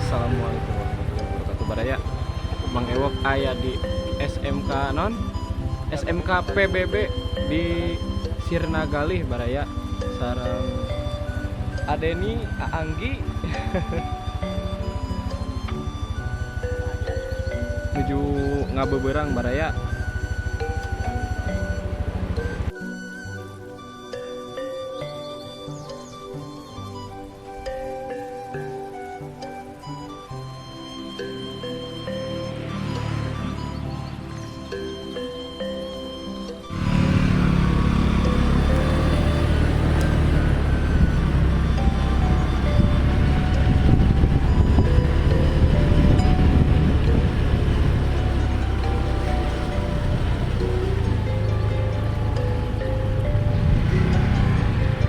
Assalamualaikum warahmatullahi wabarakatuh. Baraya Mang Ewok aya di SMK non SMK PBB di Sirnagalih baraya sareng Adeni Aanggi nuju ngabeberang baraya.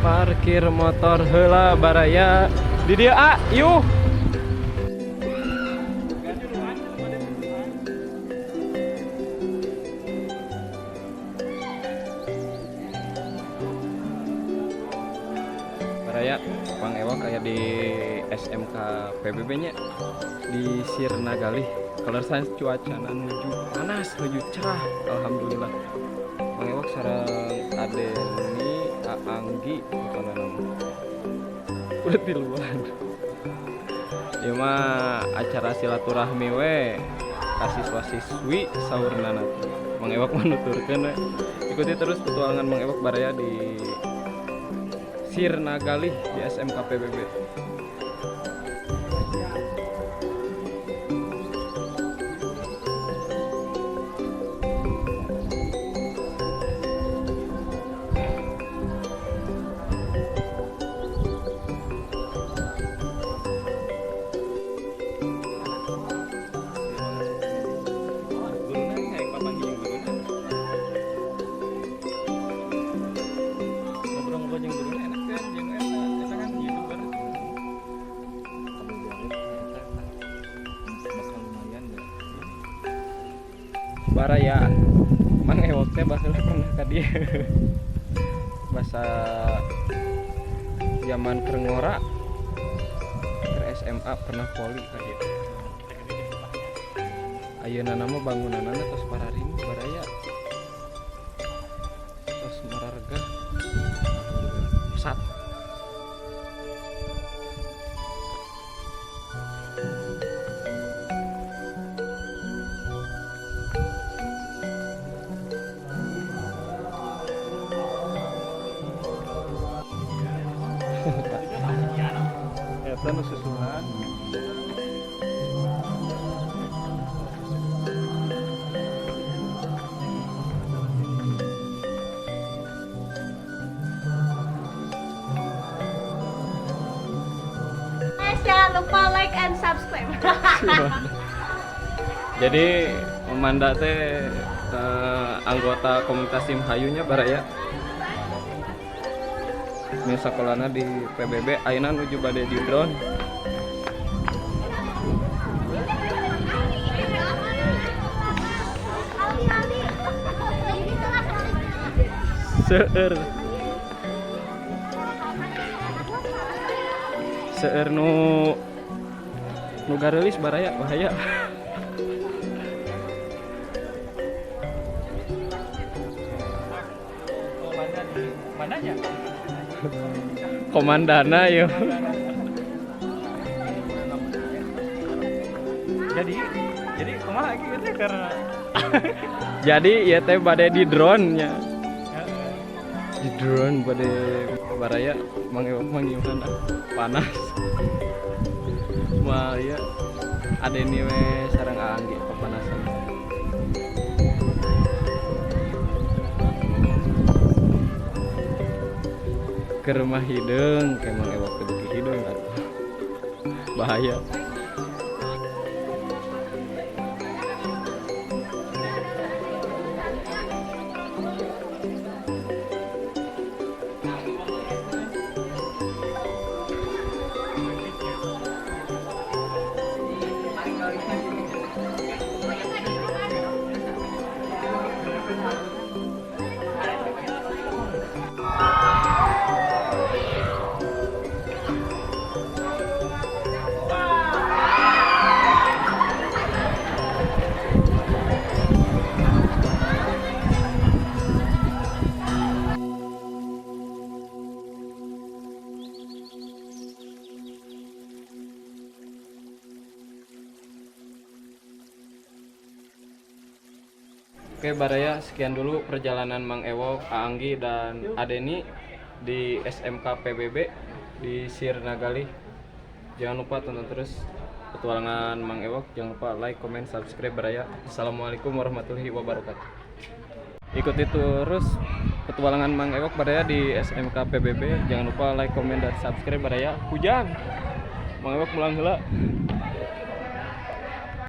Parkir motor heula baraya di dieu ah yuh. Baraya Mang Ewok aya di SMK PBB nya di Sirnagalih. Kalau cuaca nuju panas nuju cerah, alhamdulillah. Mang Ewok sareng Adeni Aanggi pokona nama udah tiluan. Ieu mah acara silaturahmi we ka siswa-siswi saurnana. Mang Ewok mah nuturkeun we. Ikuti terus petualangan Mang Ewok baraya di Sirnagalih di SMK PBB. Ngobrol-ngobrol jeung guruna enak kan, jeung eta kan YouTuber. Bakal lumayan ya. Baraya Mang Ewok teh baheula pernah ka dieu. Basa zaman keur ngora keur SMA pernah poli ka dieu. Ayeuna mah bangunanana tos pararing baraya. Tos marargah. Pesat. Eta nu susulan. Guys, jangan lupa like and subscribe. Jadi Manda teh anggota komunitas Simhayu nya baraya. Ini sekolahnya di PBB, ayeuna nuju bade di drone. Seueur. Seueur nu gareulis baraya bahaya. Komandan di mananya? Komandana yo. Jadi kumaha kieu teh karena Jadi ya teh bade di drone nya. Di drone bade baraya Mang Ewok mah gimana? Panas. Mah ya Adeni we sareng Aanggi kepanasan. Ke rumah hideung, ke Mang Ewok teh beuki hideung atuh. Bahaya. Oke, Baraya, sekian dulu perjalanan Mang Ewok, Aanggi, dan Adeni di SMK PBB di Sirnagalih. Jangan lupa tonton terus petualangan Mang Ewok. Jangan lupa like, comment, subscribe, Baraya. Assalamualaikum warahmatullahi wabarakatuh. Ikuti terus petualangan Mang Ewok, Baraya, di SMK PBB. Jangan lupa like, comment, dan subscribe, Baraya. Hujan. Mang Ewok mulang heula.